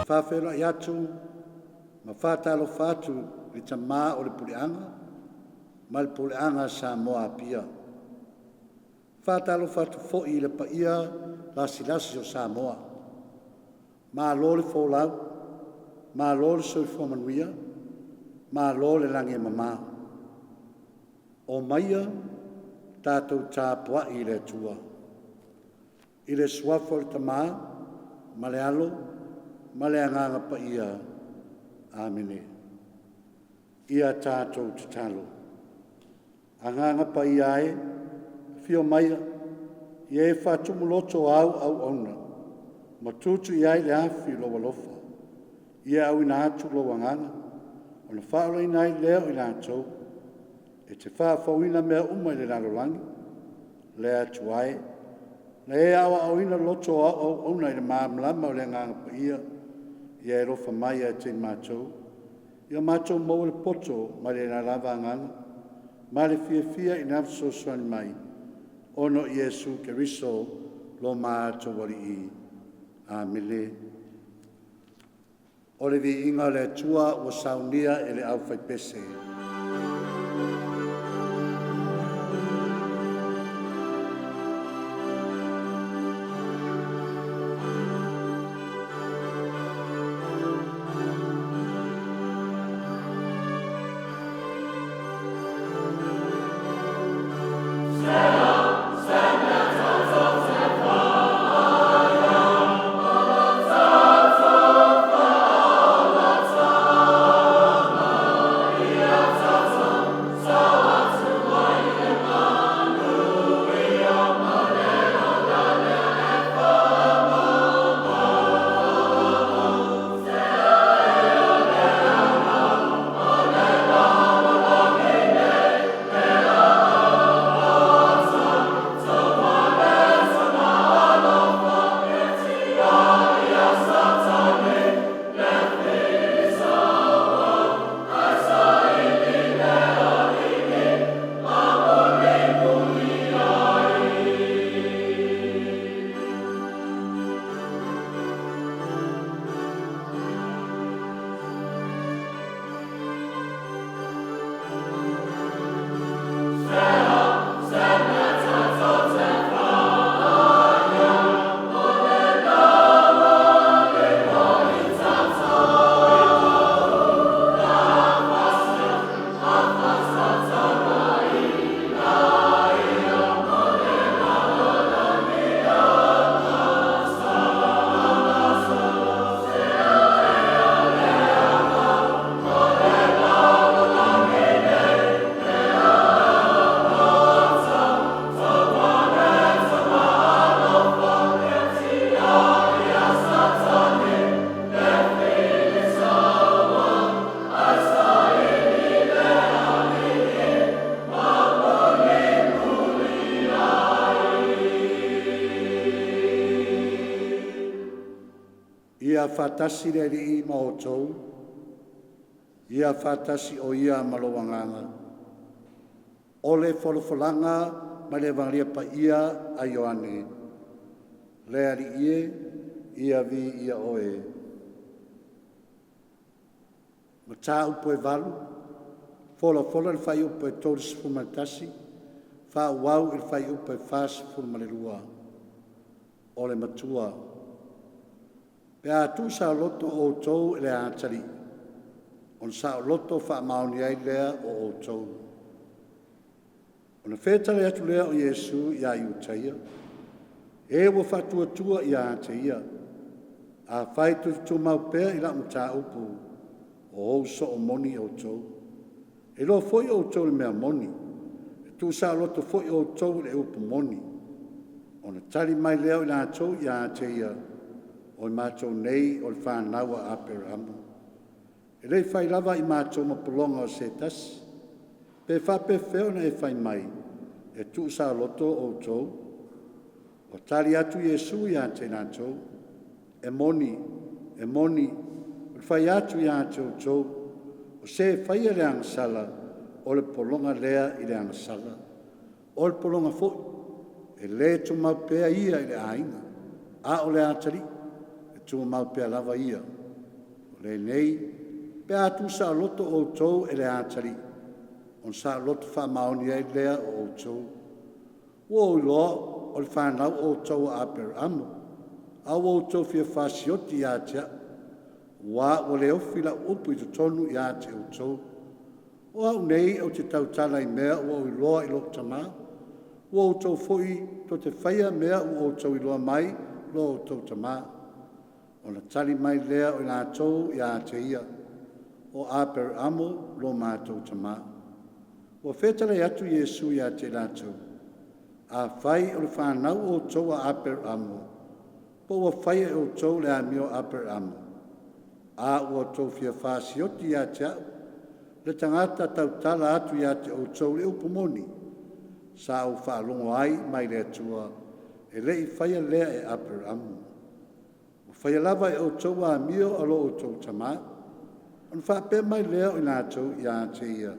Faafeiloai atu ma faatalofa atu i le Tama o le Puleaga ma le Puleaga a Samoa Apia. Faatalofa atu foi i le paia lasilasi o Samoa. Malo le folau, malo le soifua manuia, malo le lagi e mama. Omaia tatou tapuai i le Atua. I le Suafa o le Tama ma le Alo ma le Agaga Paia. Amene. Ia tatou tatalo. Agaga Paia e, afio maia, ia e faatumu loto o au auauna, ma tutu i ai le afi o lou alofa. Ia auina atu lou agaga, ona faaolaina ai lea o i latou, e te faafouina mea uma i le lalolagi, le Atua e, na e aoaoina loto o au auauna i le malamalama o le Agaga Paia, ia e alofa mai ia te i matou, ia matou maua le poto mai le la lava agaga, ma le fiafia ina fesoasoani mai, ona o Iesu Keriso lo matou Alii. Amene. O le viiga o le Atua ua saunia e le aufaipese. Ia faatasi le Alii ma outou, ia faatasi o ia ma lou agaga. O le folafolaga mai le Evagelia Paia a Ioane, le Alii e, ia viia Oe. Mataupu e 8, folafola le fuaiupu e 31, faaauau i le fuaiupu e 42. O le matua. Pe a tuusaoloto outou e le atalii, ona saoloto faamaoni ai lea o outou. Ona fetalai atu lea o Iesu iā Iutaia, e ua faatuatua ia te ia, afai tou te tumau pea i lau mataupu, o ou soo moni outou. E iloa foi outou i le mea moni, e tuusaoloto foi outou i le upu moni. Ona tali mai lea o i latou ia te ia, o i matou nei o le fanau a Aperamo. E le i fai lava i matou ma pologa o se tasi, pe faapefea ona e fai mai, e tuusaoloto outou. Ua tali atu Iesu ia te i latou, e moni, e moni, o le fai atu ia te outou, o se e faia le agasala, o le pologa lea i le agasala. O le pologa foi, e le tumau pea ia i le aiga, a o le atalii, e tumau pea lava ia. O lenei, pe a tuusaoloto outou e le atalii, ona saoloto faamaoni ai lea o outou. Ua ou iloa o le fanau outou a Aperamo, a ua outou fia fasioti ia te a'u, auā ua le ofi lau upu i totonu ia te outou. O au nei ou te tautala i mea ua ou iloa i lou Tamā, ua outou foi tou te faia mea ua outou iloa mai lo outou tamā. Ona tali mai lea o i latou ia te ia, O Aperamo lo matou tamā. Ua fetalai atu Iesu ia te i latou, Afai o le fanau outou a Aperamo, po ua faia e outou le amio a Aperamo, a ua outou fia fasioti ia te a'u, le tagata tautala atu ia te outou le upu moni, sa ou faalogo ai mai le Atua, e le'i faia lea e Aperamo. Ua faia lava e outou amio a lo outou tamā. Ona faapea mai lea o i latou ia te ia,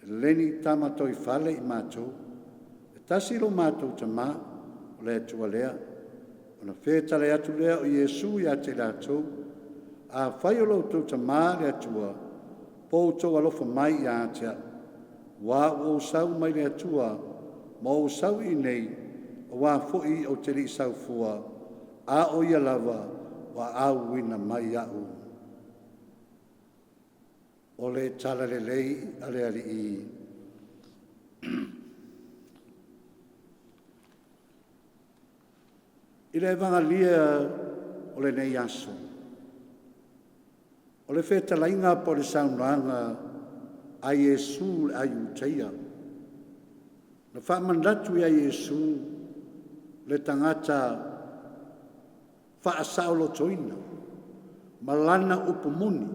E le ni tama toifale i matou, e tasi lo matou Tamā, o le Atua lea. Ona fetalai atu lea o Iesu ia te i latou, Afai o lo outou Tamā le Atua, po outou alofa mai ia te a'u, auā ua ou sau mai le Atua, ma ou sau i inei, auā foi ou te le'i sau fua, a o ia lava ua auina mai iaʻu. O le Tala Lelei a le Alii. I le Evagalia o lenei aso, o le fetalaiga po o le saunoaga a Iesu i le Aiutaia, na faamanatu ia Iesu le tagata faasaolotoina ma lana upu moni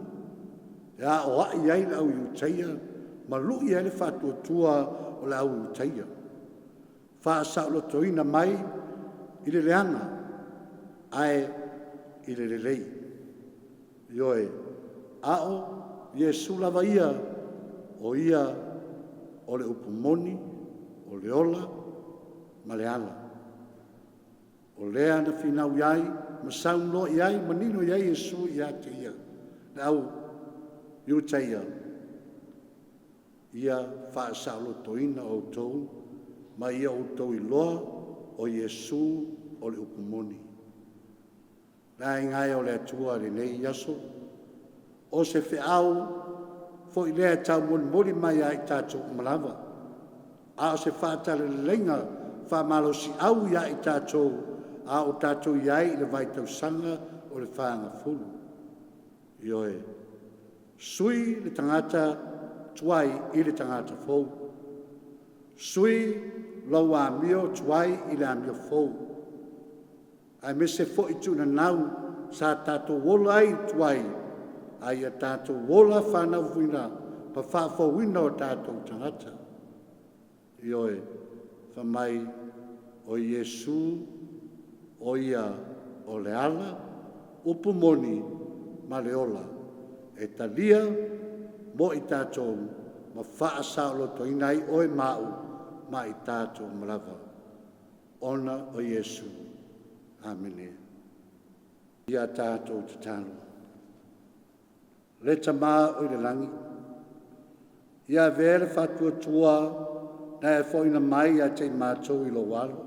e aoai ai le au Iutaia ma lui ai le faatuatua o le au Iutaia, faasaolotoina mai i le leaga ae i le lelei. Ioe, a o Iesu lava ia, o ia o le upu moni, o le ola ma le ala. O lea na finau i ai ma saunoa i ai, manino i ai Iesu ia te ia, le au Iutaia, ia faasaolotoina outou ma ia outou iloa o Iesu o le upu moni. Le aiga e o le Atua i lenei aso, o se feau foi lea e taumolimoli mai ia i tatou uma lava, a o se faatalaleiga faamalosiau ia i tatou a o tatou i ai i le vaitausaga o le fagafulu. Ioe, sui le tagata tuai i le tagata fou, sui lou amio tuai i le amio fou, aemaise foi tuunanau sa tatou ola ai tuai, a ia tatou ola fanauina ma faafouina o tatou tagata. Ioe, fai mai o Iesu o ia o le ala, upu moni ma le ola, e talia mo i tatou ma faasaolotoina ai oe ma a'u ma i tatou uma lava, ona o Iesu. Amene. Ia tatou tatalo. Le Tamā o i le lagi, ia avea le faatuatua na e foaiina mai ia te i matou i lou Alo,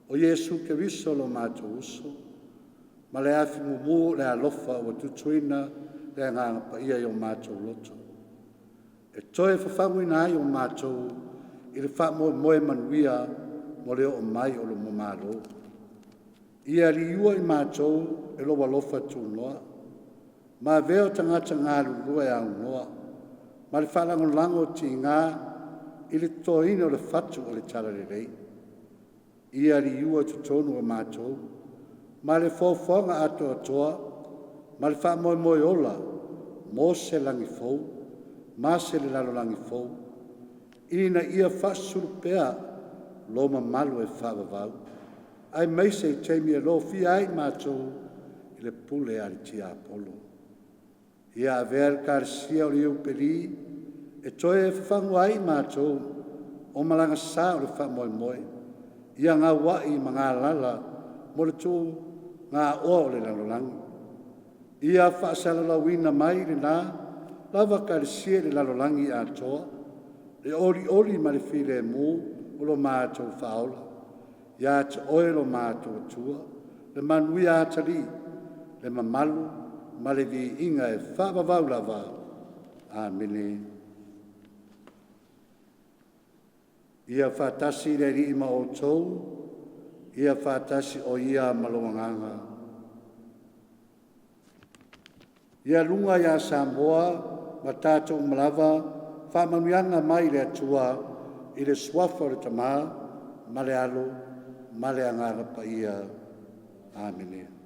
o Iesu Keriso lo matou uso, ma le afi mumu o le alofa ua tutuina le Agaga Paia i o matou loto, e toe fafaguina ai o matou i le faamoemoe manuia mo le oo mai o lo Malo. Ia liua i matou e lou alofa tunoa, ma avea o tagata galulue aunoa, ma le faalagolago o tiga i le totoina o le fatu o le talalelei. Ia liua i totonu o matou, ma le foafoaga atoatoa ma le faamoemoe ola mo se lagi fou ma se lalolagi fou, ina ia faasusulu pea lo mamalu e faavavau, aemaise i taimi e lofia ai matou i le pule a le tiapolo. Ia avea le Ekalesia o le Iupeli e toe fafagu ai matou o malagasā o le faamoemoe, ia gauai ma galala mo le tugaoa o le lalolagi. Ia faasalalauina mai lena lava Ekalesia i le lalolagi atoa, le olioli ma le filemu o lo matou Faaola. Ia te Oe lo matou Atua, le manuia atalii, le mamalu ma le viiga e faavavau lava. Amene. Ia faatasi le Alii ma outou, ia faatasi o Ia ma lou agaga. Ia luga iā Samoa ma tatou uma lava, faamanuiaga mai le Atua i le suafa o le Tama ma le Alo ma le Agaga Paia. Amene.